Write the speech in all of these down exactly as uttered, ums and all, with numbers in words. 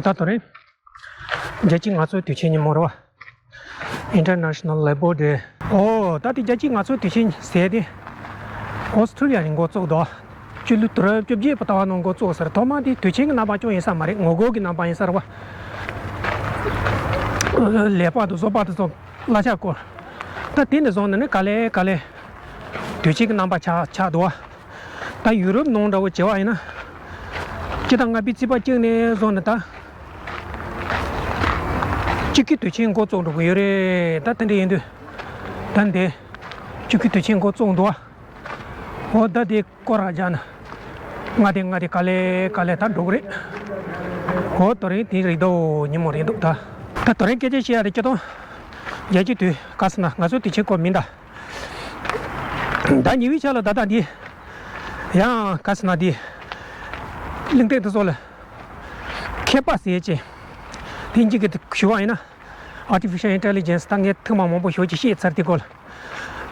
ད་དོ་རེད། བརྒྱ་གཅིག་ང་ཚོའི་དུས་ཆེན་ཉིན་མོ་རེད་བ། International Labour Day། ཨོ་ད་དེ་བརྒྱ་གཅིག་ང་ཚོའི་དུས་ཆེན་ཟེར་དེ། ཨོ་སི་ཁྲུ་ལི་ཡ་ནས་འགོ་བཙུགས་འདུག། སྤྱི་ལོ་དུས་རབས་བཅོ་བརྒྱད་པའི་ཟླ་བ་ནང་འགོ་བཙུགས་ཟེར། ཐོག་མ་དེ་དུས་ཆེན་གྱི་རྣམ་པ་ཅུང་ཡིན་ས་མ་རེད། ངོ་རྒོལ་གྱི་རྣམ་པ་ཡིན་ས་རེད་བ། ལས་པ་དང་བཟོ་པ་དེ་ཚོ་གླ་ཆ་སྐོར། ད་དེ་ནས་བཟུང་ནས་ནི་ག་ལེ་ག་ལེ་དུས་ཆེན་གྱི་རྣམ་པ་ཆགས་ཆགས་འདུག་བ། ད་ཡུ་རོབ་ནང་འདྲ་བོ་བྱས་པ་ཡིན་ན། སྤྱི་ཟླ་ལྔ་པའི་ཚེས་པ་གཅིག་ནས་བཟུང་ནས་ད། བཅུ་དགུའི་དུས་ཆེན་འགོ་བཙུགས་འགྲོ་གི་ཡོད་རེད། ད་དེ་འདྲ་ཡིན་དུས། ད་འདི། བཅུ་དགུའི་དུས་ཆེན་འགོ་བཙུགས་འདུག་བ། འོ་ད་དེ་སྐོར་ར་རྒྱག་ན། ང་དེ་ང་དེ་ག་ལེ་ག་ལེ་ད་འགྲོ་གི་རེད། འོ་དོ་རིང་དེ་རེད་དོ། ཉིན་མོ་རེད་འདུག་ད། ད་དོ་རིང་སྐད་ཆ་བཤད་ཡ་དེ་སྤྱི་བཏང་། རྒྱལ་སྤྱི་དུས་ག་ཟེར་ན་ང་ཚོ་དུས་ཆེན་སྐོར་མིན་ད། ཟླ་གཉིས་པའི་ཆ་ལ་ད་ལྟ་འདི། ཡང་ག་ཟེར་ན་འདི། གླེང་སྟེགས་དེ་ཚོ་ལ། མཁས་པ་ཟེར་ཅིག་དེ་གཅིག་གིས་ཞུ་བ་ཡིན་ན། Artificial Intelligence ད་ངས་ཐེངས་མ་མང་པོ་ཞེ་ཅིག་བཤད་ཚར་དེ་སྐོར་ལ།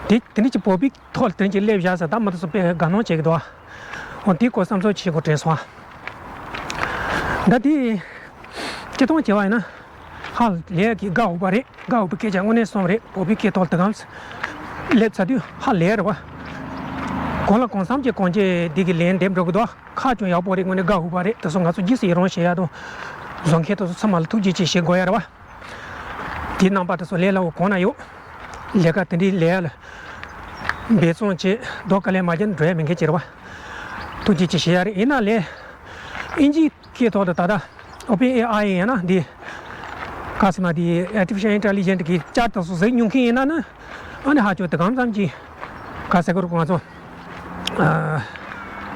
དེ་དེ་འདྲ་ཅིག་བོད་པའི་ཐོག་ལ་དེ་འདྲ་ཅིག་སླེབས་བཞག་ཟེར་ད་མི་དེ་ཚོ་དཔེ་དགའ་སྣང་བྱེད་ཀྱི་འདུག་ཨ། འོ་དེའི་སྐོར་བསམ་ཚུལ་བྱེད་དགོས་དྲན་སོང་ཨ། ད་དེ། སྤྱི་བཏང་བྱས་པ་ཡིན་ན། ཧ་ལས་ཀྱི་དགའ་འོས་པ་རེད། དགའ་འོས་པའི་སྐད་ཆ་དངོས་གནས་གསུངས་རེད། བོད་པའི་སྐད་ཐོག་དེ་གམ་སླེབས་ཚར་དུས་ཧ་ལས་རེད་བ། གང་ལ་གང་འཚམ་གྱི་གང་ཅི་འདི་གི་ལན་འདེབས་འགྲོ་གི་འདུག་ཁ་ཅུང་ཡག་པོ་རེད། དངོས་གནས་དགའ་འོས་པ་རེད། དེ་ཚོ་ང་ཚོ་རྗེས་སུ་ཡི་རང་བྱེད་ཡ་དང་། བཟོ་མཁན་དེ་ཚོ་ཚང་མ་ལ་ཐུགས་རྗེ་ཆེ་ཞེས་དགོས་ཡ་རེད་བ། དེའི་རྣམ་པ་དེ་ཚོ་ལས་སླ་བོ་གང་ན་ཡོད། ལས་ཀ་དེ་འདྲའི་ལས་ཡ་ལ་འབད་བརྩོན་བྱེད་རྡོ་དཀའ་ལས་མ་བརྒྱབ་ན་འགྲོ་ཡ་མེད་མཁན་ཅིག་རེད་བ། ཐུགས་རྗེ་ཆེ་ཞེས་ཡ་རེད། ཡིན་ན་ལས་ཨིན་ཇིའི་སྐད་ཐོག་ཏུ་ད་ལྟ་Open A I ཡིན་ན་འདི། ག་ཟེར་ན་འདི་Artificial Intelligence གི་བཅར་དང་སོགས་གཟིགས་མྱོང་མཁན་ཡིན་ན་ནི། ཨ་ནི་ཧ་ཅང་དེ་གང་ཙམ་གྱིས། ག་ཟེར་དགོས་རེད་ང་ཚོ། ཨ།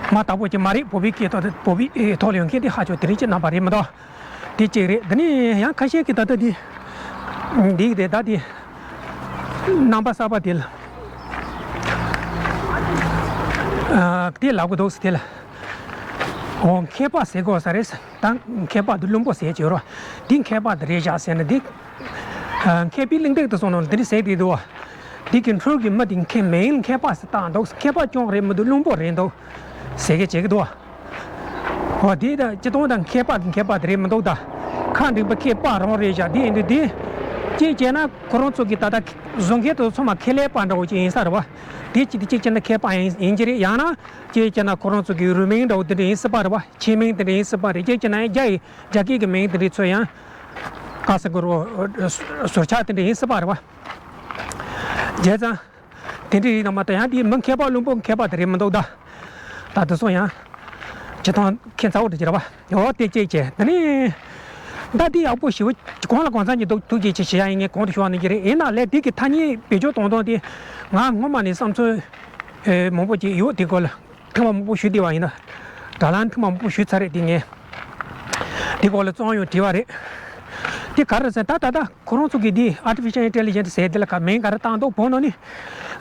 མ་དག་པོ་ཅིག་མ་རེད། བོད་པའི་སྐད་ཐོག་ཏུ་བོད་པའི་ཨེ་ཐོག་ལ་ཡོང་མཁན་དེ་ཧ་ཅང་དེ་རིང་གི་རྣམ་པ་རེད་མི་འདུག་དེ་གཅིག་རེད། དེ་ནས་ཡང་ཁ་ཤས་ཀྱིས་ད་ལྟ་འདི། འདི་དེ་ད་དེ། རྣམ་པ་གསར་པ་དེ་ལ། ཨ། དེ་ལབ་གི་འདུག་ཟེར་དེ་ལ། འོ་མཁས་པ་ཟེར་དགོས་ས་རེད་ཟེར། ད་མཁས་པ་འདི་བླུན་པོ་ཟེར་གྱི་ཡོད་རེད། འདི་མཁས་པ་འདི་རེད་བཞག་ཟེར་ན་འདི། ཨ། མཁས་པའི་གླེང་སྟེགས་དེ་ཚོ་ནང་ལ་འདི་འདྲ་ཟེར་གྱི་འདུག་བ། འདི་གི་འཕྲུལ་གྱི་མི་འདི་མཁས་མིང་མཁས་པ་ཟེར་བཏགས་འདུག་མཁས་པ་ཅུང་རེད་མི་འདུག་བླུན་པོ་རེད་འདུག་ཟེར་གྱི་བྱེད་ཀྱི་འདུག་བ། འོ་དེ་ད་སྤྱི་བཏང་ད་མཁས་པ་གི་མཁས་པ་དེ་རེད་མི་འདུག་ད། ཁ་འགྲིག་པ་མཁས་པ་རང་རེད་བཞག་དེ་ཡིན་དུས་དེ། གཅིག་བྱས་ན་ཁོ་རང་ཚོ་གི་ད་ལྟ་བཟོ་མཁན་དེ་ཚོ་ཚང་མ་ཁེ་ལས་པ་འདྲ་བོ་ཅིག་ཡིན་ས་རེད་བ། དེ་གཅིག་དེ་གཅིག་བྱས་ན་མཁས་པ་ཡིན་ཡིན་གྱི་རེད། ཡང་ན་གཅིག་བྱས་ན་ཁོ་རང་ཚོ་གི་རུས་མིང་འདྲ་བོ་དེ་འདྲ་ཡིན་སྲིད་པ་རེད་བ། ཆེ་མིང་དེ་འདྲ་ཡིན་སྲིད་པ་རེད། གཅིག་བྱས་ན་ཡང་རྒྱ་ཡི་རྒྱ་སྐད་ཀྱི་མིང་དེ་འདྲ་ཚོ་ཡང་། ག་ཟེར་དགོས་རེད། ཟུར་ཆག་དེ་འདྲ་ཡིན་སྲིད་པ་རེད་བ། བྱས་ཙང་། དེ་འདྲ་ཡིན་ན་མ་གཏོགས་ཡང་དེ་མི་མཁས་པ་བླུན་པོ་མཁས་པ་དེ་རེད་མི་འདུག་ད། ད་དེ་ཚོ་ཡང་། སྤྱི་བཏང་ཁྱད་མཚར་པོ་དེ་ཅིག་རེད་བ། འོ་དེ་གཅིག་བྱས། དེ་ནས། ད་དེ་ཡག་པོ་ཞེ་པོ་གང་ལ་གང་འཚམ་གྱི་འདུག་ཐུགས་རྗེ་ཆེ་ཞུ་ཡ་ཡིན། ངས་གོང་དུ་ཞུ་བ་ནང་བཞིན་རེད། ཡིན་ན་ལས་དེ་གི་ཐ་སྙད་བེད་སྤྱོད་གཏོང་སྟངས་དེ། ང་སྔོན་མ་ནས་བསམ་ཚུལ། ཨེ། མང་པོ་ཅིག་ཡོད་དེ་སྐོར་ལ། ཐེངས་མ་མང་པོ་ཞུས་བསྡད་པ་ཡིན་ན། དྲ་ལམ་ཐེངས་མ་མང་པོ་ཞུས་ཚར་རེད་དེ་ངས། དེ་སྐོར་ལ་རྩོམ་ཡང་བྲིས་པ་རེད། དེ་ག་རེ་ཟེར་ད་ད་ལྟ་ཁོ་རང་ཚོ་གིས་དེ་Artificial Intelligence ཟེར་དེ་ལ་ག་མིང་ག་རེ་བཏགས་འདུག་བོད་ནང་ནས།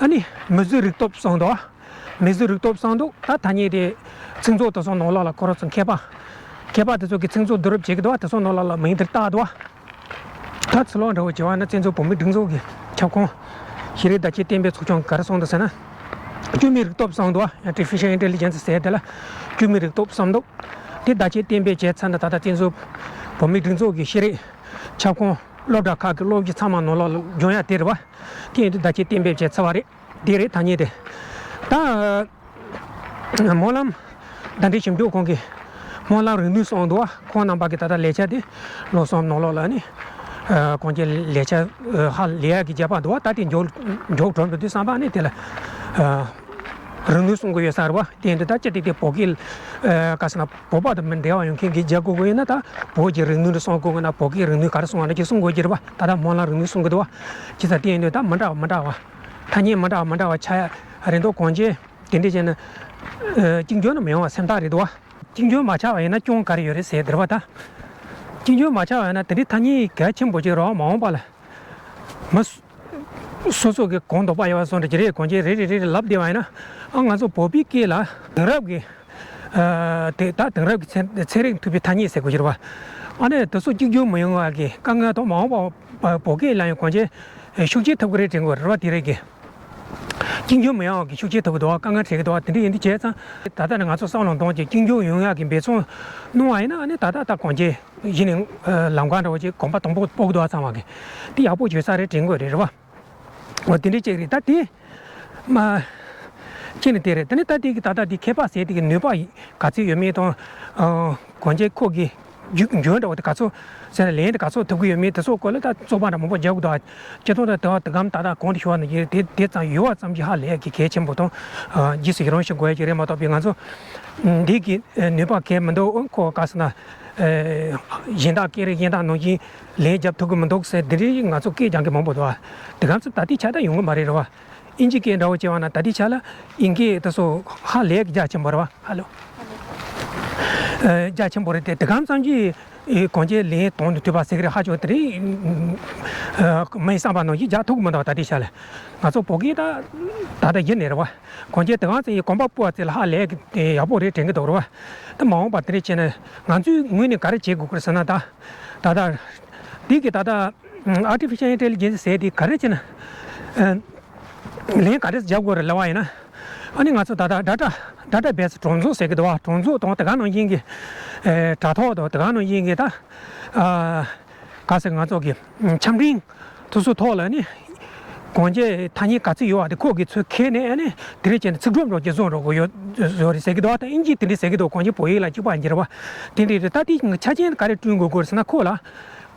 ཨ་ནི་མི་གཟུགས་རིག་སྟོབས་གསུངས་འདུག་མི་གཟུགས་རིག་སྟོབས་གསུངས་འདུག་ད་ཐ་སྙད་དེ་ཚིག་མཛོད་དེ་ཚོ་ནང་ལོགས་ལ་ཁོ་རང་ཚོ་མཁས་པ། མཁས་པ་དེ་ཚོ་གིས་ཚིག་མཛོད་བསྡུ་རུབ་བྱེད་ཀྱི་འདུག་དེ་ཚོ་ནང་ལོགས་ལ་མིང་དེ་བཏགས་འདུག་ད་ཚུར་ལོག་འདྲ་བོ་བྱས་པ་ན་བཙན་བྱོལ་བོད་མིའི་སྒྲིག་འཛུགས་ཀྱི་ཁྱབ་ཁོངས་ཤེས་རིག་བརྡ་ཆད་གཏན་འབེབས་ཚོགས་ཆུང་གིས་ག་རེ་གསུངས་འདུག་ཟེར་ན། སྐྱེ་དམན་རིག་སྟོབས་གསུངས་འདུག Artificial Intelligence ཟེར་དེ་ལ་སྐྱེ་དམན་རིག་སྟོབས་གསུངས་འདུག་དེ་བརྡ་ཆད་གཏན་འབེབས་བྱས་ཚར་ན་ད་ལྟ་བཙན་བྱོལ་བོད་མིའི་སྒྲིག་འཛུགས་ཀྱི་ཤེས་རིག་ཁྱབ་ཁོངས་སློབ་གྲྭ་ཁག་གི་སློབ་སྤྱི་ཚང་མ་ནང་ལོགས་ལ་སྦྱོང་ཡ་དེ་རེད་བ། དེ་ཡིན་དུས་བརྡ་ཆད་གཏན་འབེབས་བྱས་ཚར་བ་རེད། དེ་རེད་ཐ་སྙད་དེ། ད། སྨོན་ལམ། གདན་འདྲེན་ཞིབ་འཇུག་ཁང་གི་སྨོན་ལམ་རིག་ནུས་གསུངས་འདུག་ཁོང་རྣམ་པ་གི་ད་ལྟ་ལས་འཆར་དེ་ལོ་གསུམ་ནང་ལོགས་ལ་ནི། ཨ། གང་ཅི་ལས་འཆར་ཧ་ལས་ཡག་གི་བརྒྱབ་པ་འདུག་ད་དེ་མཇུག་མཇུག་གྲུབ་འགྲོ་དུས་བསམ་པ་ནི་དེ་ལ། ཨ། རིག་ནུས་གསུང་གི་ཡོད་ས་རེད་བ། དེ་ཡིན་དུས་ད་ཅི་སྟེ་དེ་བོད་སྐད། ཨ། ག་ཟེར་ན་བོད་པ་དང་མི་འབྲེལ་བ་ཡོང་མཁན་གྱིས་མཇལ་དགོས་ཀྱི་ཡིན་ན་ད་བོད་ཀྱི་རིག་ནུས་རེ་གསུང་དགོས་ཀྱི་ན་བོད་སྐད་རིག་ནུས་ག་རེ་གསུང་བ་ན་ཅིག་གསུང་དགོས་ཀྱི་རེད་བ། ད་ལྟ་སྨོན་ལམ་རིག་ནུས་གསུང་གི་འདུག་བ། ཅི་ཙམ་དེ་ཡིན་དུས་ད་མི་འདྲ་བ་མི་འདྲ་བ། ཐ་སྙད་མི་འདྲ་བ་མི་འདྲ་བ་ཆགས་ཡ་རེད་འདུག་གང་ཅི། དེ་འདྲ་བྱས་ན། ཨ། གཅིག་མཐུན་ནི་མི་ཡོང་བ་སེམས་ཐག་རེད་འདུག་བ། གཅིག་མཐུན་མ་ཆགས་པ་ཡིན་ན་སྐྱོན་ག་རེ་ཡོད་རེད་ཟེར་དེ་རེད་བ་ད། གཅིག་མཐུན་མ་ཆགས་པ་ཡིན་ན་དེ་འདྲའི་ཐ་སྙད་གལ་ཆེན་པོ་ཅིག་རེད་བ། མ་འོངས་པ་ལ། མི་སོ་སོ་གི་གང་དོགས་པ་ཡོད་པ་སོགས་འདྲ་ཅིག་རེད། གང་ཅི་རེ་རེ་རེ་རེ་ལབ་བསྡད་པ་ཡིན་ན། ཨ། ང་ཚོ་བོད་པའི་སྐད་ལ་དེང་རབས་ཀྱི། ཨ། དེ་ད་དེང་རབས་ཀྱི་ཚན་ཚན་རིག་མཐུན་པའི་ཐ་སྙད་ཟེར་དགོས་ཀྱི་རེད་བ། ཨ་ནི་དེ་ཚོ་གཅིག་མཐུན་མི་ཡོང་བ་གི་དཀའ་ངལ་དང་མ་འོངས་པ་བོད་སྐད་ལ་ཡང་གང་ཅི་ཤུགས་ཆེ་ཐེབས་ཀྱི་རེད་དྲན་གྱི་རེད་བ། དེ་རེད་གི། གཅིག་མཇུག་མི་ཡོང་བ་གི་ཤུགས་རྐྱེན་ཐེབས་ཀྱི་འདུག་བ། དཀའ་ངལ་འཕྲད་ཀྱི་འདུག་བ། དེ་འདྲ་ཡིན་དུས་བྱས་ཙང་ད་ལྟ་ནས་ང་ཚོ་བསམ་བློ་གཏོང་བྱས་གཅིག་མཇུག་ཡོང་ཡག་གི་འབད་བརྩོན་གནང་བ་ཡིན་ན། ཨ་ནི་ད་ལྟ་ད་གོང་ཆེན་གཞི་ནས་ལམ་ཁ་འདྲ་བོ་ཅིག་གོམ་པ་དང་པོ་སྤོ་གི་འདུག་བ། ཚང་མ་གི་དེ་ཡག་པོ་བྱེད་ས་རེད་དྲན་གྱི་ཡོད་རེད། རེད་བ། འོ་དེ་འདྲའི་ཅིག་རེད། ད་དེ་མ་གཅིག་ནས་དེ་རེད། དེ་ནས་ད་དེ་གི་ད་ལྟ་དེ་ཁྱད་པར་ཟེར་དེ་གི་ནུས་པ་ག་ཚོད་ཡོད་མེད་དང་། ཨ་གོང་ཆེན་ཁོ་གི་རྒྱུ་རྒྱུ་འདྲ་བོ་དེ་ག་ཚོད་ཟེར་ན་ལན་དེ་ག་ཚོད་ཐོབ་ཀྱི་ཡོད་མེད་དེ་ཚོ་སྐོར་ལ་ད་རྩོད་པ་འདྲ་མང་པོ་རྒྱག་གི་འདུག་ཨ། སྤྱིར་བཏང་ད་དེ་བ་དེ་གམ་ད་ལྟ་གོང་དུ་ཞུས་པ་ནང་བཞིན་དེ་དེ་ཙམ་ཡོད་པ་ཙམ་གྱིས་ཧ་ལས་ཀྱི་གལ་ཆེན་པོ་དང་། ཨ་རྗེས་སུ་ཡི་རང་ཞུ་དགོས་ཡ་ཅིག་རེད་མ་གཏོགས་པའི་ང་ཚོ་འདི་གི་ནུས་པ་གལ་མི་འདུག་ཁོ་ག་ཟེར་ན་གཞན་དག་སྐད་རིགས་གཞན་དག་ནང་བཞིན་ལན་རྒྱབ་ཐུབ་ཀྱི་མི་འདུག་ཟེར་དེ་འདྲའི་ང་ཚོ་སྐད་རྒྱག་མཁན་མང་པོ་འདུག་ཨ། དེ་གམ་ཚོ་ད་ལྟའི་ཆ་ད་ཡོང་གི་མ་རེད། རེད་བ། ཨིན་ཇི་སྐད་འདྲ་བོ་བྱས་པ་ན་ད་ལྟའི་ཆ་ལ་ཨིན་སྐད་དེ་ཚོ་ཧ་ལས་ཀྱི་རྒྱ་ཆེན་པོ་རེད་བ། ཧ་ལོ། ཨ་རྒྱ་ཆེན་པོ་རེད་དེ། དེ་གམ་ཙམ་གྱིས་ཨེ་གོང་ཆེན་ལན་གཏོང་དུ་ཐུབ་པ་ཟེར་གི་རེད། ཧ་ཅང་དེ་རིང་ཨ་མིའི་བསམ་པ་ནང་བཞིན་རྒྱག་ཐུབ་ཀྱི་མི་འདུག་ད་ལྟའི་ཆ་ལ། ང་ཚོ་བོད་སྐད་ད་ད་ལྟ་གཞི་ནས་རེད་བ། གོང་ཆེན་དེ་གམ་ཙམ་གྱིས་གོམ་པ་སྤོ་བ་ཙམ་ལ་ཧ་ལས་ཀྱི་ཡག་པོ་རེད་དྲན་གྱི་འདུག་རེད་བ། ད་མ་འོངས་པ་དེ་འདྲ་བྱས་ན་ང་ཚོའི་ངོས་ནས་ག་རེ་བྱེད་དགོས་ཀྱི་རེད་ཟེར་ན། ད་ད་ལྟ་འདི་གི་ད་ལྟ་ཨར་ཊི་ཕི་ཤལ་ཨིན་ཊེ་ལི་ཇེན་སི་ཟེར་དེ་ག་རེ་བྱས་ན། ཨ་ལན་ག་རེ་རྒྱབ་དགོས་རེད་ལབ་པ་ཡིན་ན། ཨ་ནི་ང་ཚོ་ད་ལྟ་ཌེ་ཊ་ཌེ་ཊ་བེ་སི་གྲངས་འཛུགས་ཟེར་གི་འདུག་བ། གྲངས་འཛུགས་དང་དེ་ག་ནང་བཞིན་གྱི་ཨེ་དྲ་ཐོག་དང་དེ་ག་ནང་བཞིན་གྱི་ད་ཨ་ག་ཟེར་ང་ཚོ་གི་ཆ་འཕྲིན་དེ་ཚོ་ཐོག་ལ་ནི་གོང་ཆེན་ཐ་སྙད་ག་ཚོད་ཡོད་པ་དེ་ཁོ་གི་ཚུར་ཁྱེར་ནས། ཨ་ནི་དེ་རེ་བྱས་ནས་ཚིག་གྲུབ་འདྲ་བོ་ཅིག་བཟོ་འགྲོ་དགོས་ཡོད་ཡོད་རེད་ཟེར་གི་འདུག་བ། ད་ཨིན་ཇི་དེ་འདྲ་ཟེར་གི་འདུག་གོང་ཆེན་བོད་ཡིག་ལ་གཅིག་པ་ཡིན་གྱི་རེད་བ། དེ་འདྲ་རེད། ད་དེ་ཆ་རྐྱེན་ག་རེ་བསྐྲུན་དགོས་ཀྱི་རེད་ཟེར་ན། ཁོ་ལ་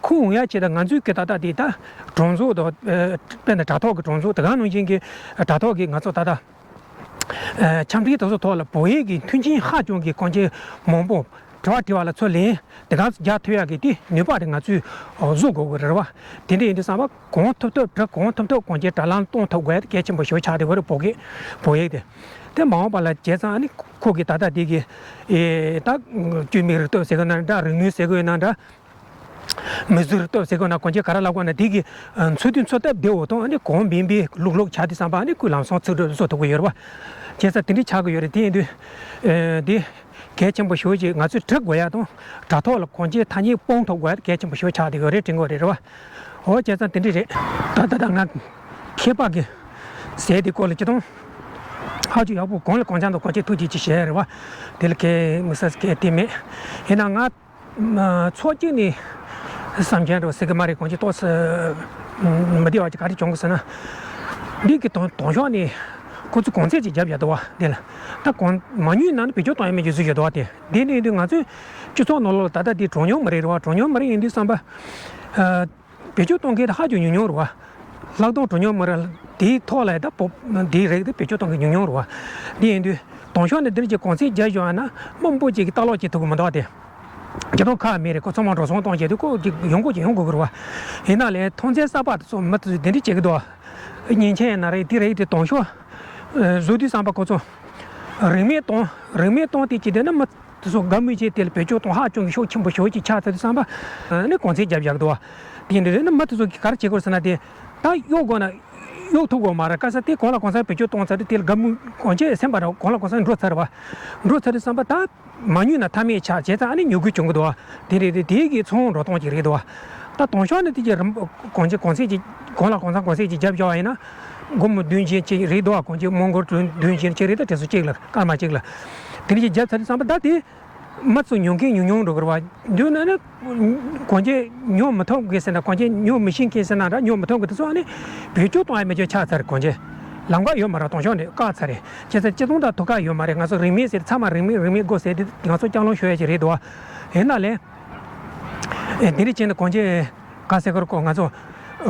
ཁོ་འོང་ཡ་ཆེད་དུ་ང་ཚོའི་གི་ད་ལྟ་དེ་ད་གྲངས་འཛུགས་དང་། ཨ་དཔེར་ན་དྲ་ཐོག་གི་གྲངས་འཛུགས་དེ་ག་ནང་བཞིན་གྱི་དྲ་ཐོག་གི་ང་ཚོ་ད་ལྟ་ཨ་ཆ་འཕྲིན་དེ་ཚོ་ཐོག་ལ་བོད་ཡིག་གི་མཐུན་རྐྱེན་ཧ་ཅང་གི་གོང་ཆེན་མང་པོ་དྲི་བ་དྲི་བ་ལ་ཚུར་ལན་དེ་ག་ཚོད་རྒྱག་ཐུབ་ཡ་གི་དེ་ནུས་པ་དེ་ང་ཚོས་བཟོ་དགོས་ཀྱི་རེད་བ། དེ་འདྲ་ཡིན་དུས་ཙམ་པ་གང་ཐུབ་ཐུབ་བྲི། གང་ཐུབ་ཐུབ་གོང་ཆེན་དྲ་ལམ་གཏོང་ཐུབ་དགོས་ཡ་དེ་གལ་ཆེན་པོ་ཞེ་པོ་ཆགས་བསྡད་ཡོད་རེད། བོད་སྐད་བོད་ཡིག་དེ། དེ་མ་འོངས་པ་ལ་བྱས་ཙང་ཨ་ནི་ཁོ་གི་ད་ལྟ་དེ་གི་ཨེ་ད་དཀྱུས་མའི་རིག་སྟོབས་ཟེར་དགོས་ན་འདྲ། རིག་ནུས་ཟེར་དགོས་ན་འདྲ། མི་གཟུགས་རིག་སྟོབས་ཟེར་དགོས་ན། གོང་ཆེན་ག་རེ་ལབ་དགོས་ན། དེ་གི་ཨ་འཚོལ་དུས་འཚོལ་ཐབས་བདེ་བོ་དང་། ཨ་ནི་གོང་མིན་པའི་ལུགས་ལུགས་ཆགས་དུས་ཙམ་པ་ཨ་ནི་ཁོས་ལམ་སང་ཚིག་གྲུབ་བཟོ་ཐུབ་ཀྱི་ཡོད་རེད་བ། བྱས་ཙང་དེ་འདྲ་ཆགས་ཀྱི་ཡོད་རེད། དེ་ཡིན་དུས་ཨེ་དེ་གལ་ཆེན་པོ་ཞེ་པོ་ཅིག་ང་ཚོས་བྲི་དགོས་ཡ་དང་། དྲ་ཐོག་ལ་གོང་ཆེན་ཐ་སྙད་སྤུངས་ཐུབ་དགོས་ཡ་དེ་གལ་ཆེན་པོ་ཞེ་པོ་ཆགས་བསྡད་ཡོད་རེད་དྲན་གྱི་ཡོད་རེད། རེད་བ། འོ་བྱས་ཙང་དེ་འདྲ་རེད། ད་ད་ལྟ་ང་མཁས་པ་གི་ཟས་དེ་སྐོར་ལ་སྤྱིར་བཏང་ཧ་ཅང་ཡག་པོ། གང་ལ་གང་འཚམ་དུ་གོང་ཆེན་ཐུགས་རྗེ་ཆེ་ཞུ་ཡ་རེད་བ། དེ་ལ་གལ་དམིགས་བསལ་གལ་དེ་མེད། ཡིན་ན་ང་ཚོགས་གཅིག་ནས་བསམ་འཆར་འདྲ་བོ་ཟེར་གི་མ་རེད། གོང་ཆེན་ཏོག་ཙམ་མི་བདེ་བ་ཅིག་ག་རེ་བྱུང་གི་ཟེར་ན། འདི་གི་དང་དང་ཤོག་ནས་ཁོ་ཚོ་གོང་ཚད་ཅིག་བརྒྱབ་བཞག་འདུག་བ། འདི་ལ་ད་གོང་མ་ཉུང་ན་ནི་བེད་སྤྱོད་གཏོང་ཡ་མེད་ཅིག་བཟོས་བཞག་འདུག་བ། དེ་འདི་ནས་འདི་ང་ཚོའི་སྤྱི་ཚོགས་ནང་ལོགས་ལ་ད་ལྟ་འདི་གྲངས་ཉུང་མི་རིགས་རེད་བ། གྲངས་ཉུང་མི་རིགས་ཡིན་དུས་ཙམ་པ། ཨ། བེད་སྤྱོད་གཏོང་མཁན་དེ་ཧ་ཅང་ཉུང་ཉུང་རེད་བ། ལྷག་དོན་གྲངས་ཉུང་མི་རིགས་དེའི་ཐོག་ལ་ད་བོད་འདིའི་རིགས་དེ་བེད་སྤྱོད་གཏོང་མཁན་ཉུང་ཉུང་རེད་བ། འདི་ཡིན་དུས་དང་ཤོག་ནས་འདིར་གྱི་གོང་ཚད་བརྒྱབ་བཞག་ན་མི་མང་པོ་ཅིག་གིས་ལྟ་ཀློག་བྱེད་ཐུབ་ཀྱི་མི་འདུག་བ། དེ་སྤྱིར་བཏང་ཁག་མེད་རེད། ཁོ་ཚང་མ་འགྲོ་སོང་གཏོང་བྱས་དུས་ཁོ་ཅིག་ཡོང་དགོས་ཀྱི་ཡོང་དགོས་ཀྱི་རེད་བ། ཡིན་ན་ལས་ཐོན་རྫས་གསར་པ་དེ་ཚོ་མི་དེ་ཚོས་དེ་འདྲ་བྱེད་ཀྱི་འདུག་བ། མཉེན་ཆས་ཡིན་ན་རེད། དེ་རེད། དེ་དང་ཤོག་བཟོ་དུས་ཙམ་པ་ཁོ་ཚོ་རིན་མེད་གཏོང་། རིན་མེད་གཏོང་དེ་བྱེད་དུས་ན་མི་དེ་ཚོ་དགའ་མོས་བྱས། དེ་ལ་བེད་སྤྱོད་གཏོང་ཧ་ཅང་གི་ཤུགས་ཆེན་པོ་ཞེ་པོ་ཅིག་ཆགས་ཚར་དུས་ཙམ་པ། ཨ་ནི་གོང་ཚད་བརྒྱབ་བཞག་འདུག་བ། དེ་འདྲ་རེད་ན་མི་དེ་ཚོ་གིས་ག་རེ་བྱེད་དགོས་ཟེར་ན། དེ་ད་གཡོག་དགོས་ན་གཡོག་ཐུབ་དགོས་མ་རེད། ག་ས་དེ་གང་ལ་གང་འཚམ་བེད་སྤྱོད་གཏོང་ཚར་དུས། དེ་ལ་དགའ་མོས་གོང་ཆེན་སེམས་པ་ར་གང་ལ་གང་འཚམ་འགྲོ་ཚར་བ། འགྲོ་ཚར་དུས་ཙམ་པ་ད་མ་ཉུང་ན་མཐའ་མེད་ཆགས། བྱས་ཙང་ཨ་ནི་ཉོ་དགོས་བྱུང་གི་འདུག་བ། དེ་རེད་རེད། དེ་གི་ཚོང་འགྲོ་སྟངས་ཅིག་རེད་འདུག་བ། ད་དང་ཤོག་ནས་དེ་གི་རིན་གོང་ཆེན་གོང་ཚད་ཅིག་གང་ལ་གང་འཚམ་གོང་ཚད་ཅིག་བརྒྱབ་བཞག་པ་ཡིན་ན། སྒོར་མོ་བདུན་ཅན་ཅིག་རེད་འདུག་བ། གོང་ཆེན་མི་སྒོར་བདུན་བདུན་ཅན་ཅིག་རེད། ད་དེ་ཚོ་གཅིག་ལ་སྐར་མ་གཅིག་ལ་དེ་འདྲ་ཅིག་བརྒྱབ་ཚར་དུས་ཙམ་པ། ད་དེ་མི་ཚོ་ཉོ་མཁན་ཉུང་ཉུང་འགྲོ་གི་རེད་བ། འདུག་ན་ནི་གོང་ཆེན་ཉོ་མི་ཐུབ་མཁན་ཟེར་ན། གོང་ཆེན་ཉོ་མི་ཤེས་མཁན་ཟེར་ན་འདྲ། ཉོ་མི་ཐུབ་མཁན་དེ་ཚོ་ཨ་ནི་བེད་སྤྱོད་གཏོང་ཡ་མེད་ཅིག་ཆགས་ཚར། གོང་ཆེན་ལམ་ཁ་ཡོད་མ་རེད། དང་ཤོག་ནས་བཀག་ཚར་རེད། བྱས་ཙང་སྤྱིར་བཏང་ད་ཐུགས་ཁག་ཡོད་མ་རེད། ང་ཚོ་རིན་མེད་ཟེར། ཚང་མ་རིན་མེད་རིན་མེད་དགོས་ཟེར་དེ་ང་ཚོ་ལྕགས་ལམ་ཤོར་ཡ་ཅིག་རེད་འདུག་བ། ཡིན་ན་ལས་ཨེ་དེ་འདྲ་བྱས་ནས་གོང་ཆེན་ག་ཟེར་དགོས་རེད། ཁོ་ང་ཚོ་ཨ་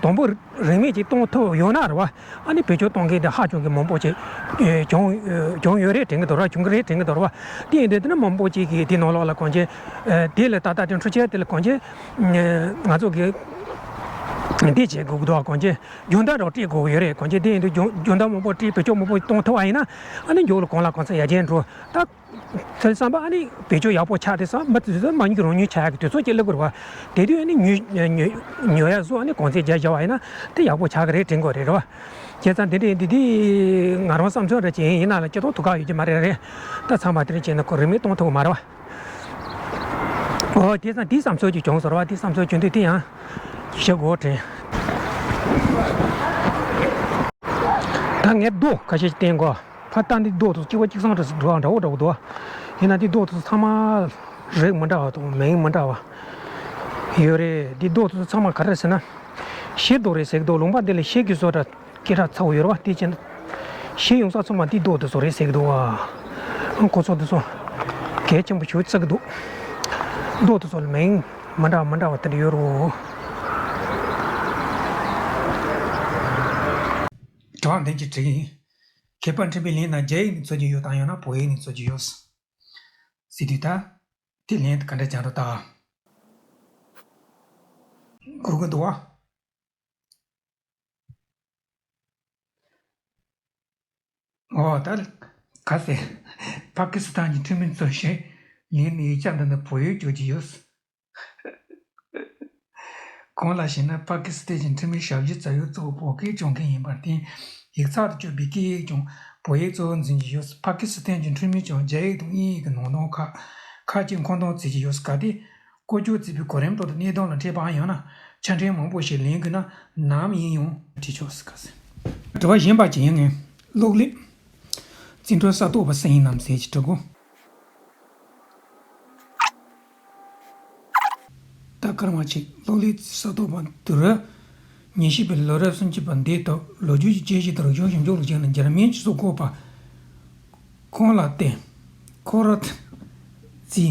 དང་པོ་རིན་མེད་ཅིག་གཏོང་ཐུབ་ཡོད་ན་རེད་བ། ཨ་ནི་བེད་སྤྱོད་གཏོང་མཁན་དེ་ཧ་ཅང་གི་མང་པོ་ཅིག་ཨེ་བྱུང་ཨེ་བྱུང་ཡོད་རེད་དྲན་གི་འདུག་ར། བྱུང་གི་རེད་དྲན་གི་འདུག་ར་བ། དེ་ཡིན་དུས་དེ་ནི་མང་པོ་ཅིག་གིས་དེ་ནང་ལོགས་ལ་གོང་ཆེན་ཨེ་དེ་ལ་ད་ལྟ་དེ་འཕྲུལ་ཆས་དེ་ལ་གོང་ཆེན་ཨེ་ང་ཚོ་གི་འདི་བྱེད་དགོས་ཀྱི་འདུག་བ། གོང་ཆེན་རྒྱུན་ལྡན་རོགས་སྤྲད་དགོས་ཀྱི་ཡོད་རེད། གོང་ཆེན་དེ་ཡིན་དུས་རྒྱུན་རྒྱུན་ལྡན་མང་པོ་སྤྲད། བེད་སྤྱོད་མང་པོ་གཏོང་ཐུབ་པ་ཡིན་ན། ཨ་ནི་མཇུག་ལ་གང་ལ་གང་འཚམ་ཡར་རྒྱས་འགྲོ། ད་ཚོད་བསམ་པ་ཨ་ནི་བེད་སྤྱོད་ཡག་པོ་ཆགས་དུས་ཙམ་པ་དེ་ཚོ་མ་ཉུང་གི་རང་ཉུང་ཆགས་ཡག་གི་དུས་ཚོད་ཅིག་སླེབས་ཀྱི་རེད་བ། དེ་དུས་ཨ་ནི་ཉོ་ཉོ་ཉོ་ཡག་བཟོ། ཨ་ནི་གོང་ཚད་རྒྱག་བཞག་པ་ཡིན་ན་དེ་ཡག་པོ་ཆགས་ཀྱི་རེད་དྲན་གྱི་རེད་བ། བྱས་ཙང་དེ་འདྲ་ཡིན་དུས་དེ་ང་རང་བསམ་ཚུལ་རེད་ཅེས་ཡིན། ཡིན་ན་ལ་སྤྱིར་བཏང་ཐུགས་ཁག་ཡོད་ཀྱི་མ་རེད། རེད། ད་ཚང་མ་དེ་འདྲ་བྱས་ན་ཁོ་རིན་མེད་གཏོང་ཐུབ་ཀྱི་མ་རེད་བ། འོ་དེ་ཙང་དེའི་བསམ་ཚུལ་ཅིག་བྱུང་ཟེར་བ། དེའི་བསམ་ཚུལ་བྱུང་དུས་དེ་ཡང་ཞུ་དགོས་དྲན། ད་ ངས་རྡོ་ཁ་ཤས་ཤིག་བསྟན་གོ། ཕ་ད་འདི་རྡོ་དེ་ཚོ་གཅིག་པ་གཅིག་སང་འདྲ་ཟིག་འགྲོ་བ་འདྲ་བོ་འདྲ་བོ་འདུག་བ། ཡིན་ན་འདི་རྡོ་དེ་ཚོ་ཚང་མ་རིགས་མི་འདྲ་བ་དང་མིང་མི་འདྲ་བ་ཡོད་རེད། འདི་རྡོ་དེ་ཚོ་ཚང་མ་ག་རེ་རེད་ཟེར་ན། ཤེལ་རྡོ་རེད་ཟེར་གི་འདུག། ལུང་པ་འདི་ལ་ཤེལ་གྱི་བཟོ་གྲྭ་སྐད་གྲགས་ཚ་བོ་ཡོད་རེད་བ། དེ་བྱས་ན་ཤེལ་ཡོང་ས་ཚང་མ་འདི་རྡོ་དེ་ཚོ་རེད་ཟེར་གི་འདུག་བ། ཁོ་ཚོ་འདི་ཚོ་གལ་ཆེན་པོ་ཞིག་བརྩི་གི་འདུག། རྡོ་དེ་ཚོ་ལ་མིང་མི་འདྲ་མི་འདྲ་བ་དེ་འདྲ་ཡོད་རེད། དྲི་བ་འདི་གཅིག་དྲིས་ཡིན། མཁས་པ་འཕྲིན་པས་ལན་ན་རྒྱ་ཡིག་ནས་འཚོལ་གྱི་ཡོད་དམ། ཡང་ན་བོད་ཡིག་ནས་འཚོལ་གྱི་ཡོད་ཟེར་དུས། ད་དེ་ལན་དེ་ག་འདྲ་བྱ་འགྲོ་ད། གོ་གི་འདུག་བ། ཨོ་ད་ག་ཟེར། པ་ཀི་སི་ཐན་གྱི་འཕྲིན་མི་ཚོས་ཞེས་ལན་ནས་ཡིག་ཆ་འདི་ནི་བོད་ཡིག་སྐྱོར་གྱི་ཡོད། གང་ལགས་ཤེ་ན། པ་ཀི་སི་ཐན་གྱི་འཕྲིན་མི་ཞབས་ཞུ་བྱ་ཡུལ་གཙོ་བོ་བོད་སྐད་སྦྱོང་མཁན་ཡིན་པར་བརྟེན། ཡིག་ཚགས་སུ་བཅུག་པའི་སྐད་ཡིག་ཀྱང་བོད་ཡིག་གཙོ་བོར་འཛིན་གྱི་ཡོད། པ་ཀི་སི་ཐན་གྱི་འཕྲིན་མི་ཀྱང་རྒྱ་ཡིག་དང་དབྱིན་ཡིག་གི་ནང་དོན་ཁག་ཁག་ཅིག་མཁོ་འདོན་བྱེད་ཀྱི་ཡོད། གལ་ཏེ་བཀོལ་སྤྱོད་བྱེད་པའི་གོ་རིམ་ཐོག་ཏུ་གནད་དོན་ལ་འཕྲད་པའམ་ཡང་ན་ཆ་འཕྲིན་མང་པོ་ཞིག་ལེན་དགོས་ན་ནམ་ཡིན་ཡང་དྲི་ཆོག་ཟེར་ག་ཟེར། དྲི་བ་གཞན་པ་ཅིག་ཡིན་ངེས། གློག་ཀླད་རྩིས་འཕྲུལ་གསར་གཏོད་པ་སུ་ཡིན་ནམ་ཟེར་གྱི་དྲི་གོ། ད་སྐར་མ་གཅིག་གློག་ཀླད་གསར་གཏོད་པ་དུས་རབས་ཉི་ཤུ་པའི་ལོ་རབས་སུམ་ཅུ་པ་འདིའི་ཐོག་ལོ་རྒྱུས་ཀྱི་དཔྱད་གཞི་དང་རིག་གཞུང་ཞིབ་འཇུག་ལ་བརྟེན་ནས་འཇར་མན་གྱི་གསར་འགོད་པ་ཁོང་ལ་བརྟེན། ཁོང་ར་ཙི་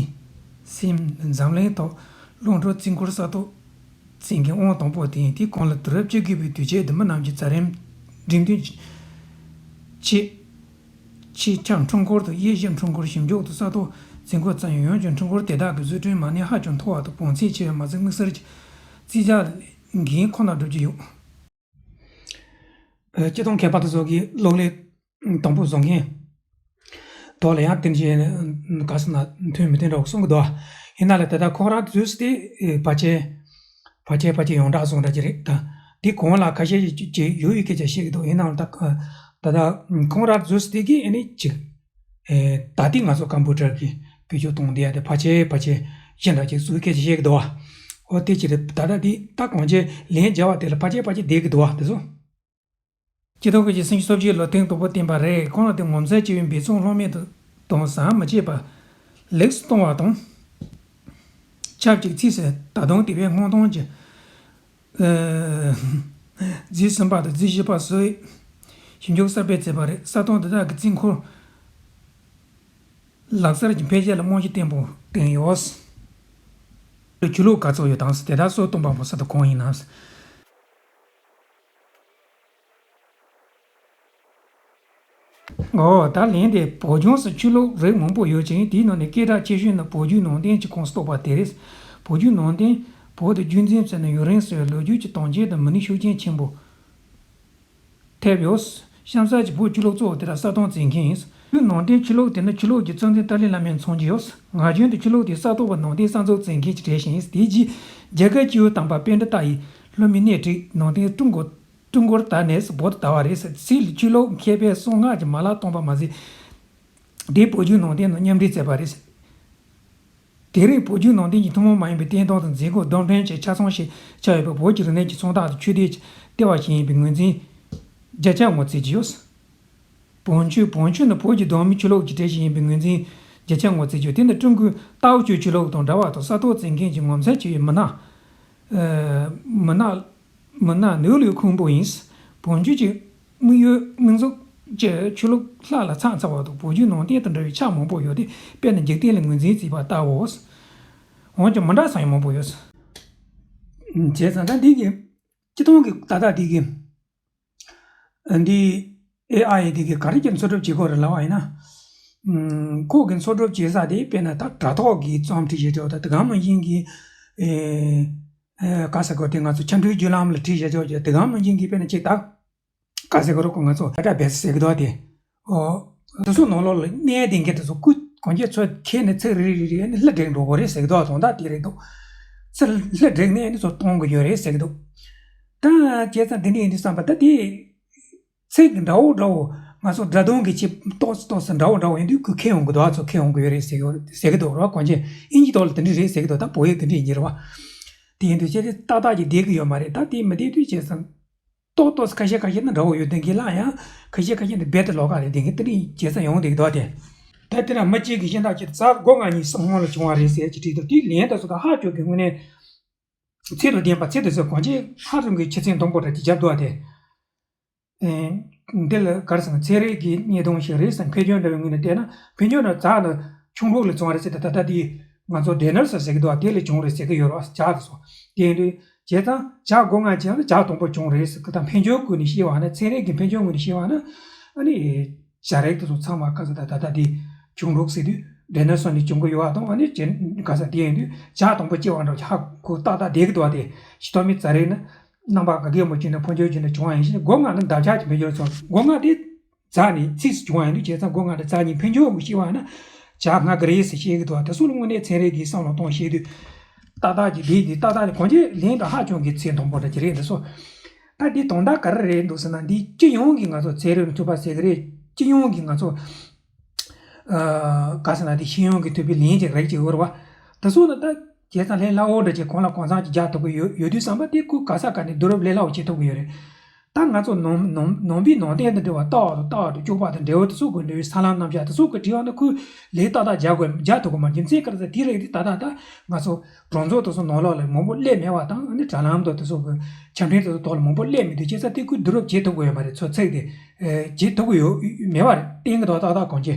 སིམ་འཛམ་གླིང་ཐོག་རླུང་འཕྲིན་རྩིས་འཁོར་གསར་གཏོད་བྱེད་མཁན་དབང་དང་པོ་དེ་ཡིན། དེས་ཁོང་ལ་དུས་རབས་བཅུ་དགུ་པའི་དུས་ཆེན་འདི་མི་རྣམས་ཀྱི་འཛམ་གླིང་འགྲེམས་སྟོན་ཆེད། ཆེད་ཁྱབ་འཕྲུལ་འཁོར་དང་དབྱེ་ཞིབ་འཕྲུལ་འཁོར་ཞིབ་འཇུག་དང་གསར་གཏོད་རྩིས་འཁོར་ཙམ་ཡང་ཡང་བྱུང་། འཕྲུལ་འཁོར་དེ་དག་གི་བཟོ་སྐྲུན་མ་གནས་ཧ་ཅང་མཐོ་བ་དང་བང་ཚད་ཆེ་བས་མ་ཟད་དམིགས་བསལ་གྱི་རྩིས་རྒྱག་འགན་ཁོ་ནར་སྒྲུབ་ཀྱི་ཡོད། སྤྱིར་བཏང་མཁས་པ་དེ་ཚོ་གིས་གློག་ཀླད་དང་པོ་བཟོ་མཁན་ཐོག་ལ་ཡང་དེ་འདྲའི་ག་ཟེར་ན་མཐུན་མི་མཐུན་འདྲ་བོ་གསུང་གི་འདུག། ཡིན་ན་ལས་ད་ལྟ་ཁོང་རང་བཟོས་ཏེ་ཕལ་ཆེར་ཕལ་ཆེར་ཕལ་ཆེར་ཡོངས་གྲགས་སོང་འདྲ་ཅིག་རེད་ད། དེ་གོང་ལ་ཁ་ཤས་ཤིག་ཅིག་ཡོད་ཡོད་སྐད་ཆ་བཤད་ཀྱི་འདུག། ཡིན་ནའང་ད་ད་ལྟ་ཁོང་རང་བཟོས་ཏེ་གི་ཨ་ནི་ཅིག་ད་ལྟའི་ང་ཚོ་ཀམ་པུ་ཊར་གི་བེད་སྤྱོད་གཏོང་བསྡད་ཡ་དེ་ཕལ་ཆེར་ཕལ་ཆེར་གཞན་དག་ཅིག་བཟོས་སྐད་ཆ་བཤད་ཀྱི་འདུག་བ། འོ་དེ་ཅི་རེད། ད་ལྟ་དེ་ད་གོང་ཆེ་ལན་རྒྱག་པ་དེ་ལ་ཕལ་ཆེར་ཕལ་ཆེར་བསྡད་ཀྱི་འདུག་བ་དེ་ཚོ། སྤྱི་ལོ་ཆིག་སྟོང་དགུ་བརྒྱ་སུམ་ཅུ་སོ་བརྒྱད་ལོ་སྟེང་དང་པོ་བསྟན་པ་རེད། ཁོང་ལ་དེ་ངོ་མཚར་ཆེ་བའི་འབད་བརྩོན་ལྷོད་མེད་དང་ཟམ་མི་ཆད་པར་ལེགས་སུ་གཏོང་བ་དང་། ཆབས་ཅིག་ཚིག་ཟེར་ད་དུང་དེ་བས་སྔོན་ཐོན་གྱི་རྫས་གསུམ་པ་དང་རྫས་བཞི་པ་སོགས་ཞིབ་འཇུག་གསར་སྤེལ་མཛད་པ་རེད། གསར་གཏོད་འདི་དག་གིས་རྩིས་འཁོར་ལག་རྩལ་གྱི་འཕེལ་རྒྱས་ལ་རྨང་གཞི་བརྟན་པོ་བཏིང་ཡོད། ཆོས་ལུགས་ག་ཚོད་ཡོད་དམ་ཟེར། དེ་དག་སོ་སྟོན་པ་པོ་ས་དང་གང་ཡིན་ནམ་ཟེར། འོ་ད་ལན་དེ་བོད་ལྗོངས་སུ་ཆོས་ལུགས་རིགས་མང་པོ་ཡོད་ཅིང་། དེའི་ནང་ནས་སྐད་གྲགས་ཆེ་ཤོས་ནི་བོད་བརྒྱུད་ནང་བསྟན་གྱི་ཁོངས་སུ་གཏོགས་པ་དེ་རེད། བོད་བརྒྱུད་ནང་བསྟན་བོད་དུ་རྒྱུན་འཛིན་མཛད་ནས་ཡུན་རིང་སོང་བའི་ལོ་རྒྱུས་ཀྱི་དོན་རྐྱེན་དང་མི་ནུས་ཤུགས་རྐྱེན་ཆེན་པོ་ཐེབས་ཡོད། གཤམ་གསལ་གྱི་བོད་ཆོས་ལུགས་གཙོ་བོ་དེ་དག་གསར་གཏོད་མཛད་མཁན་ཡིན། བོད་ནང་བསྟན་ཆོས་ལུགས་དེ་ནི་ཆོས་ལུགས་ཀྱི་གཙོ་འཛིན་ཏཱ་ལའི་བླ་མས་མཚོན་གྱི་ཡོད། ངག་རྒྱུན་དུ་ཆོས་ལུགས་དེ་གསར་གཏོད་པ་ནང་བསྟན་གསར་འཛུགས་མཛད་མཁན་གྱི་གྲས་ཤིག་ཡིན། དེའི་རྗེས་རྒྱ་གར་སྤྱི་བོའི་དམ་པ་པཎྜི་ཏ་ཡིས་སློབ་མའི་སྣེ་ཁྲིད་ནང་བསྟན་ཀྲུང་གོ་ཀྲུང་གོར་དར་ནས་བོད་དུ་དར་བ་རེད། སྲིད་ལ་ཆོས་ལུགས་མཁས་པའི་གསང་སྔགས་ཀྱི་མ་ལག་སྟོང་པ་མ་ཟད། དེ་བོད་བརྒྱུད་ནང་བསྟན་ནང་མཉམ་འདྲེས་མཛད་པ་རེད། དེ་རིང་བོད་བརྒྱུད་ནང་བསྟན་གྱི་ཐུན་མོང་མ་ཡིན་པའི་བསྟན་སྟངས་དང་མཛད་སྒོ་སྡོམ་ཁྲིམས་ཀྱི་ཆ་ཚང་ཞིག་ཆགས་ཡོད་པས། བོད་ཀྱི་རིག་གནས་ཀྱི་མཚོན་རྟགས་དང་ཆོས་དད་ཀྱི་ལྟེ་བ་ཞིག་ཡིན་པའི་ངོས་འཛིན་རྒྱ་ཆེར་ངོས་འཛིན་གྱི་ཡོད། བོན་ཆོས། བོན་ཆོས་ནི་བོད་ཀྱི་གདོད་མའི་ཆོས་ལུགས་ཀྱི་གྲས་ཤིག་ཡིན་པའི་ངོས་འཛིན་རྒྱ་ཆེར་ངོས་འཛིན་གྱི་ཡོད། དེ་ནི་ཀྲུང་གོའི་ཏའོ་ཅུའུ་ཆོས་ལུགས་དང་འདྲ་བ་དང་གསར་གཏོད་མཛད་མཁན་གྱི་ངོ་མཚར་ཆེ་བའི་མི་སྣ། མི་སྣ། མི་སྣ་ནོར་ལུའི་ཁུང་བུ་ཡིན། བོན་ཆོས་ཀྱི་དམིགས་ཡུལ་དམིགས་འཛུགས་ཀྱི་ཆོས་ལུགས་ལྷ་ལ་ཕྱག་འཚལ་བ་དང་བོད་བརྒྱུད་ནང་བསྟན་དང་འདྲ་བའི་ཕྱག་མང་པོ་ཡོད་དེ། དཔེར་ན་འཇིག་རྟེན་ལ་ངོས་འཛིན་བྱས་པ་ལྟ་བུའོ། འོན་ཀྱང་མི་འདྲ་ས་ཡང་མང་པོ་ཡོད། བྱས་ཙང་ད་འདི་གི་སྤྱི་བཏང་གི་ད་ལྟ་འདི་གི་འདི་ཨེ་ཨའི་འདི་གི་ག་རེ་ཀྱི་འཚོལ་སྒྲུབ་བྱེད་དགོས་རེད་ལབ་པ་ཡིན་ན། ཁོ་གི་འཚོལ་སྒྲུབ་བྱེད་ས་དེ་དཔེར་ན་ད་དྲ་ཐོག་གི་རྩོམ་བྲིས་བྱེད་ཆོག་ད་དེ་ག་མ་ཡིན་གི་ཨེ། ཨེ། ག་ཟེར་དགོས་དེ་ང་ཚོ་ཆ་འཕྲུལ་བརྒྱུད་ལམ་ལ་བྲིས་བཞག་ཆོག་ཅེས་དེ་ག་མ་ཡིན་གི་དཔེར་ན་ཅིག་ད། ག་ཟེར་དགོས་རོགས་ང་ཚོ་ད་ལྟ་བེད་ཟེར་གི་འདུག་དེ། ཨོ། དེ་ཚོ་ནང་ལོགས་ལ་གནས་དེ་འགའ་དེ་ཚོ་སྐུ་གོན་ཆས་ཚོ་ཁྱེར་ནས་ཚིག་རེ་རེ་རེ་ནི་ལྷ་བསྒྲིགས་འགྲོ་དགོས་རེད་ཟེར་གི་འདུག་དོན་དག་དེ་རེད་འདུག། ཚིག་ལྷ་བསྒྲིགས་ནས་ནི་ཚོ་གཏོང་གི་ཡོད་རེད་ཟེར་གི་འདུག། ད་བྱས་ཙང་དེ་འདྲ་ཡིན་དུས་བསམ་པ་ད་དེ། ཚིག་འདྲ་བོ་འདྲ་བོ་ང་ཚོ་སྒྲ་དོན་གྱི་ཆེད་ཏོག་ཙམ་ཏོག་ཙམ་འདྲ་བོ་འདྲ་བོ་ཡིན་དུས་ཁོས་ཁྱེར་ཡོང་གི་འདུག་ཨ་ཚོ་ཁྱེར་ཡོང་གི་ཡོད་རེད་ཟེར་གི་ཟེར་གི་འདུག་རོགས་གོན་ཆས་ཨིན་ཇིའི་ཐོག་ལ་དེ་འདྲ་རེད་ཟེར་གི་འདུག་ད་བོད་ཡིག་དེ་འདྲ་ཡིན་གྱི་རེད་བ། དེ་ཡིན་དུས་ཆེ་དེ་ཏག་ཏག་ཅིག་བསྡད་གི་ཡོད་མ་རེད། ད་དེ་མི་བསྡད་དུས་བྱས་ཙང་། ཏོག་ཏོག་ཁ་ཤས་ཁ་ཤས་ནི་འདྲ་བོ་ཡོད་བསྡད་མཁན་ལ་ཡང་ཁ་ཤས་ཁ་ཤས་ནི་རྦད་དེ་ལོགས་ཀ་རེད་བསྡད་མཁན་དེ་འདྲའི་བྱེད་ས་ཡོང་བསྡད་ཀྱི་འདུག་སྟེ། ད་དེ་ན་མི་གཅིག་གིས་གཞན་དག་གི་ཟླ་དགུ་ལྔ་གཉིས་སུ་སྔོན་ལ་བྱུང་བ་རེད་ཟེར་གྱི་བྲིས་འདུག་དེའི་ལན་དུ་སོ་ད་ཧ་ཅང་གི་དངོས་གནས་ཚད་དང་ལྡན་པ་ཚད་དུ་ཟེར་གོང་ཆེ་ཧ་ཅང་གི་ཆེ་ཚད་མཐོན་པོ་འདྲ་ཅིག་བརྒྱབ་འདུག་སྟེ། ཨེ། འདི་ལ་ག་རེ་ཟེར་ན་ཚན་རིག་གི་བརྙན་ཐུང་ཞིག་རེད་ཟེར། འཕེལ་འགྱུར་འདྲ་བའི་ངོས་ནས་བལྟས་ན་འཕེལ་འགྱུར་ནི་ཛ་ནི་ཆུང་འབྲོག་ལས་བྱུང་བ་རེད་ཟེར་ཏེ། ད་ལྟ་དེ་ང་ཚོ་ཌའི་ནོ་སོར་ཟེར་གྱི་འདུག་དེ་ལས་བྱུང་རེད་ཟེར་གྱི་ཡོད་རེད་བ། བྱ་དེ་ཚོ། དེ་ཡིན་དུས་བྱས་ཙང་བྱ་སྒོ་ལྔ་བྱས་ན་བྱ་དང་པོ་བྱུང་རེད་ཟེར་གྱི། ད་འཕེལ་འགྱུར་ངོས་ནས་བཤད་པ་ན། ཚན་རིག་གི་འཕེལ་འགྱུར་ངོས་ནས་བཤད་པ་ན། ཨ་ནི་བྱ་རིགས་དེ་ཚོ་ཚང་མ་ག་ཟེར། ད་ད་ལྟ་དེ་ཆུང་འབྲོག་ཟེར་དུས་ཌའི་ནོ་སོར་ནས་བྱུང་གི་ཡོད་པ་དང་། ཨ་ནི་ག་ཟེར། དེ་ཡིན་དུས་བྱ་དང་པོ་སྐྱེ་བ་འདྲ་ཧ་གོ་ཏག་ཏག་བསྡད་ཀྱི་འདུག་སྟེ། ཤི་ཐོག་མའི་ཛ་རིགས་ནི། རྣམ་པ་ག་གེ་མོ་བྱས་ནས་འཕོ་འགྱུར་བྱས་ནས་བྱུང་བ་ཡིན་ཕྱིན། སྒོ་ལྔ་ནི་འདབ་ཆགས་ཀྱི་འཕེལ་འགྱུར་སོང་། སྒོ་ལྔ་དེ་ཛ་ནས་ཚིགས་སུ་བྱུང་བ་ཡིན་དུས། བྱས་ཙང་སྒོ་ལྔ་དང་ཛ་གཉིས་འཕེལ་འགྱུར་ངོས་བཤད་པ་ན་བྱ་ལྔ་གི་རེད་ཟེར་བཤད་ཀྱི་འདུག་དེ་ཚོ་ལ་དངོས་གནས་ཚན་རིག་གིས་བསམ་བློ་གཏོང་བཤད་དུས་ཏག་ཏག་ཅིག་བསྡད་ཀྱི། ཏག་ཏག་ཅིག་གོང་ཆེ་ལན་དུ་ཧ་ཅང་གི་ཚད་མཐོན་པོ་འདྲ་ཅིག་རེད་འདུག་སོ། ད་འདི་དོན་དག་ག་རེ་རེད་འདུག་ཟེར་ན། འདི་སྤྱི་ཡོངས་ཀྱི་ང་ཚོ་ཚན་རིག་ནས་ཐུབ་པ་ཟེར་གྱི་རེད། སྤྱི་ཡོངས་ཀྱི་ང་ཚོ། ཨ། ག་ཟེར་ན། དེ་ཤེས་ཡོན་གྱི་ཐུབ་པའི་ལན་ཅིག་རེད་ཅིག་ཡོད་རེད་བ། དེ་ཚོ་ནི་ད་བྱས་ཙང་ལས་སླ་བོ་འདྲ་ཅིག་གང་ལ་གང་འཚམ་ཅིག་རྒྱག་ཐུབ་ཀྱི་ཡོད་ཡོད་དུས་ཙམ་པ། དེ་ཁོ་ག་ས་ག་ནས་བསྡུ་རུབ་ལས་སླ་བོ་བྱེད་ཐུབ་ཀྱི་ཡོད་རེད། ད་ང་ཚོ་ནང་ནང་ནང་པའི་ནང་བསྟན་དང་འབྲེལ་བ། ལྟ་བ་དང་ལྟ་བ་དང་སྤྱོད་པ་དང་འབྲེལ་བ་དེ་ཚོ་གི་འབྲེལ་བའི་ས་ལམ་རྣམ་གཞག་དེ་ཚོ་གི་འབྲེལ་བ་ནི་ཁོས་ལས་ཏག་ཏག་རྒྱག་དགོས། རྒྱག་ཐུབ་ཀྱི་མ་རེད། རྒྱུ་མཚན་ག་རེ་ཟེར། དེ་རེད་དེ། ད་ད་ད་ང་ཚོ་གྲོང་ཚོ་དེ་ཚོ་ནང་ལོགས་ལ་མང་པོ་སླེབས་མེད་པ་དང་། ཨ་ནི་དྲ་ལམ་དང་དེ་ཚོ་གི་ཆ་འཕྲིན་དེ་ཚོ་ཐོག་ལ་མང་པོ་སླེབས་མེད་དུས། བྱས་ཙང་དེ་ཁོས་བསྡུ་རུབ་བྱེད་ཐུབ་ཀྱི་ཡོད་མ་རེད། ཚོ་ཚིག་དེ། ཨེ། བྱེད་ཐུབ་ཀྱི་ཡོད་མེད་པ་རེད། བསྟན་གྱི་འདུག་ཏག་ཏག་གོང་ཆེ།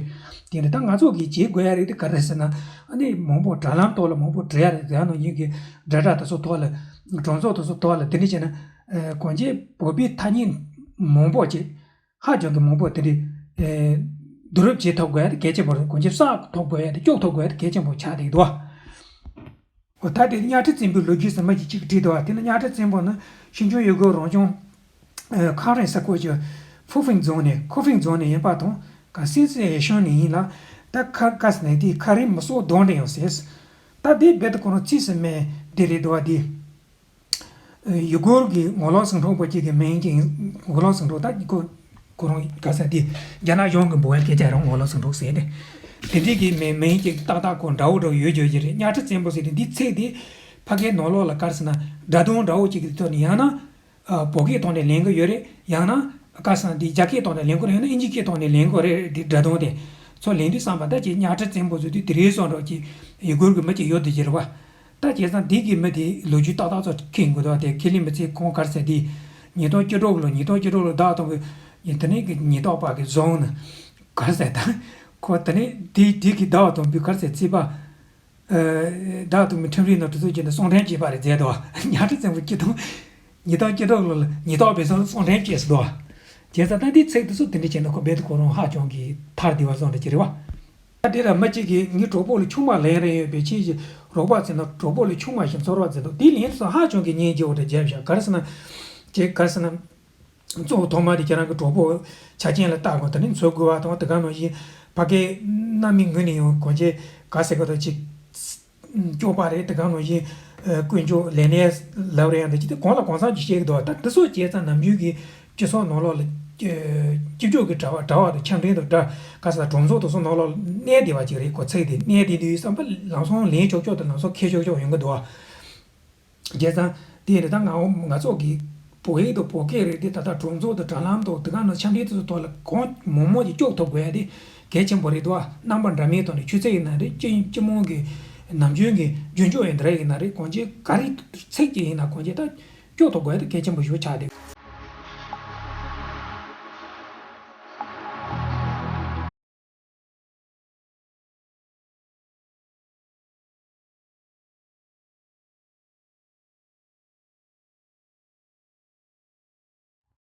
དེ་ནི་ད་ང་ཚོ་གིས་བྱེད་དགོས་ཡ་རེད་དེ་ག་རེ་ཟེར་ན། ཨ་ནི་མང་པོ་དྲ་ལམ་ཐོག་ལ་མང་པོ་འབྲི་ཡ་རེད། དེ་ནང་བཞིན་གྱི་སྒྲ་སྒྲ་དེ་ཚོ་ཐོག་ལ། གྲོང་ཚོ་དེ་ཚོ་ཐོག་ལ་དེ་འདྲ་བྱས་ན། ཨེ། གོང་ཆེ་བོད་པའི་ཐ་སྙད་མང་པོ་ཅིག་ཧ་ཅང་གི་མང་པོ་དེ་འདྲའི། ཨེ། བསྡུ་རུབ་བྱེད་ཐུབ་དགོས་ཡ་དེ་གལ་ཆེན་པོ་རེད། གོང་ཆེ་གསོག་ཐུབ་དགོས་ཡ་དེ། སྐྱོབ་ཐུབ་དགོས་ཡ་དེ་གལ་ཆེན་པོ་ཆགས་བསྡད་འདུག་འོ། ད་དེ་གཉའ་ཁྲི་བཙན་པོའི་ལོ་རྒྱུས་ཟེར་མི་ཅིག་ཅིག་བྲིས་འདུག་དེ་ནི་གཉའ་ཁྲི་བཙན་པོ་ནི་ཤིང་ཆུ་ཡུལ་སྒོའི་རང་སྐྱོང་། ཨ། ཁ་རེང་ས་ཁུལ་གྱི་ཧྥུ་ཧྥིང་རྫོང་ནས། ཁུ་ཧྥིང་རྫོང་ནས་ཡིན་པ་དང་། ཀ་སིན་སི་ཨེ་ཤོན་ནས་ཡིན་ལ། ད་ཁ་ཀ་སི་ནས་དེ་ཁ་རིང་མི་སོགས་གདོང་འདྲེ་ཡང་ཟེར། ད་དེ་རྦད་དེ་ཁོ་རང་ཚིགས་སུ་མེད་དེ་རེད་འདུག་བ། དེ། ཨ། ཡུ་གུར་གྱི་ངོ་ལོག་ཟིང་འཁྲུག་པ་གཅིག་གི་མིང་ཅིག་ཡིན། ངོ་ལོག་ཟིང་འཁྲུག་ད་ཁོ་ཁོ་རང་ག་ས་དེ་རྒྱ་ནག་གཞུང་གི་འབོད་བའི་སྐད་ཆ་རང་ངོ་ལོག་ཟིང་འཁྲུག་ཟེར་ཏེ། དེ་འདྲའི་གི་མིང་མིང་ཅིག་ཏག་ཏག་ཁོ་འདྲ་བོ་འདྲ་བོ་ཡོད་བརྗོད་ཀྱི་རེད། གཉའ་ཁྲི་བཙན་པོ་ཟེར་ཏེ་འདི་ཚིག་དེ་ཕ་གིའི་ནང་ལོགས་ལ་ག་རེ་ཟེར་ན། སྒྲ་གདངས་འདྲ་བོ་ཅིག་གི་ཐོག་ནས། ཡང་ན། ཨ། བོད་སྐད་ཐོག་ནས་ལེན་གི་ཡོད་རེད། ཡང་ན་ག་ས་འདི་རྒྱ་སྐད་ཐོག་ནས་ལེན་གི་རེད། ཡང་ན་ཨིན་ཇི་སྐད་ཐོག་ནས་ལེན་གི་རེད། འདི་སྒྲ་གདངས་དེ་ཚོ་ལེན་དུས་ཙམ་པ། ད་ཅིག་གཉའ་ཁྲི་བཙན་པོ་ཟེར་དུས་དེ་རིང་སོང་འགྲོ་ཅིག་ཡུ་གུར་གི་མི་ཅིག་ཡོད་དེ་ཅིག་རེད་བ། ད་བྱས་ཙང་འདི་གི་མི་དེ་ལོ་རྒྱུས་ཏག་ཏག་ཚོ་མཁྱེན་དགོས་འདུག་དེ་ཁས་ལེན་མི་ཚེ་ཁོང་ག་རེ་ཟེར་དེ། ཉིས་སྟོང་བཅུ་དྲུག་ལོ། ཉིས་སྟོང་བཅུ་དྲུག་ལོ་ཟླ་དང་པོའི་དེ་ནས་གི་ཉེན་རྟོག་པ་གི་བཟུང་ནས་ག་རེ་ཟེར། ད་ཁོ་དེ་ནས་དེ་དེ་གི་ཟླ་དང་པོའི་ག་རེ་ཟེར། ཚེས་པ། ཨ། ཟླ་དང་པོའི་ཁྲིམས་རིག་ནང་གྲོས་ཚོགས་ཀྱི་ནང་གསུང་འཕྲིན་བཅས་པ་རེད་མཛད་དོ། གཉའ་ཁྲི་བཙན་པོ་སྤྱི་དང་། ཉིས་སྟོང་བཅུ་དྲུག་ལོ་ལ་ཉེན་རྟོག་པའི་སོང་གསུང་འཕྲིན་བཅས་སུ་འདུག་བྱས་ཙང་ད་འདི་ཚིག་དེ་ཚོ་དེ་འདྲ་བྱས་ན་ཁོ་རྦད་དེ་ཁོ་རང་ཧ་ཅང་གི་ཐར་བདེ་བ་བཟོ་འདྲ་ཅིག་རེད་བ། ད་དེ་ལ་མི་གཅིག་གིས་ངའི་གྲོགས་པོ་ལ་ཆུང་མ་ལེན་རེ་ཡོད་པས། ཁྱེད་ཀྱི་རོགས་པ་བྱས་ན་གྲོགས་པོ་ལ་ཆུང་མ་ཞིག་འཚོལ་བ་མཛད་དོ། དེ་ལན་སོང་ཧ་ཅང་གི་སྙིང་རྗེ་བོ་འདྲ་བརྒྱབ་བཞག་ག་རེ་ཟེར་ན། ཅེས་ག་རེ་ཟེར་ན། གཙོ་བོ་ཐོག་མ་དེ་ཁྱེད་རང་གི་གྲོགས་པོ་ཆ་རྐྱེན་ལ་བལྟ་དགོས། དེ་ནས་འཚོལ་དགོས་པ་དང་། དེ་ག་ནང་བཞིན་ཕ་གིའི་ནང་མི་ངོས་ནས་ཡང་གང་ཅི་ག་ཟེར་དགོས་དང་། ཅིག་སྐྱོབ་པ་རེད། དེ་ག་ནང་བཞིན་ཨ་དཀོན་མཆོག་ལས་སྣེ་ལབ་རེད་ཡང་འདྲ། ཅི་སྟེ་གང་ལ་གང་འཚམ་ཅིག་བཤད་ཀྱི་འདུག་ད་འདི་ཚོ་བྱས་ཙང་ནམ་རྒྱུན་གྱི་སྤྱི་ཚོགས་ནང་ལོགས་ལ་ཨ་སྤྱི་སྤྱོད་ཀྱི་དྲ་བ་དྲ་བ་དང་ཆ་འཕྲིན་དང་འདྲ། ག་ཟེར། གྲོང་ཚོ་དེ་ཚོ་ནང་ལོགས་གནས་བསྡད་པ་ཅིག་རེད། གོ་ཚིག་དེ་གནས་བསྡད་དུས་བསམ་པ་ལམ་སང་ལེན་ཆོག་ཆོག་དང་ལམ་སང་འཁྱེར་ཆོག་ཆོག་ཡོང་གི་འདུག་བྱས་ཙང་དེ་རེད། ད་ང་ང་ཚོ་གི་བོད་ཡིག་དང་བོད་སྐད་རེད་དེ། ད་ལྟ་གྲོང་ཚོ་དང་དྲ་ལམ་དང་དེ་ག་ནང་ཆ་འཕྲིན་དེ་ཚོ་ཐོག་ལ་གང་མང་མང་ཅིག་སྐྱོབ་ཐུབ་དགོས་ཡ་དེ་གལ་ཆེན་པོ་རེད་འདུག་རྣམ་པ་འདྲ་མིན་ཐོག་ནས་ཆུ་ཚད་ཡིན་ན་རེད། སྤྱི་སྤྱི་དམངས་ཀྱི་ནམ་རྒྱུན་གྱི་རྒྱུན་སྐྱོབ་ཡིན་ན་རེད། ཡིན་ན་རེད། གང་ཅི་ག་རེ་ཚིག་ཅིག་ཡིན་ན་གང་ཅི་ད་སྐྱོབ་ཐུབ་དགོས་ཡ་དེ་གལ་ཆེན་པོ་ཞིག་ཆགས་བསྡད།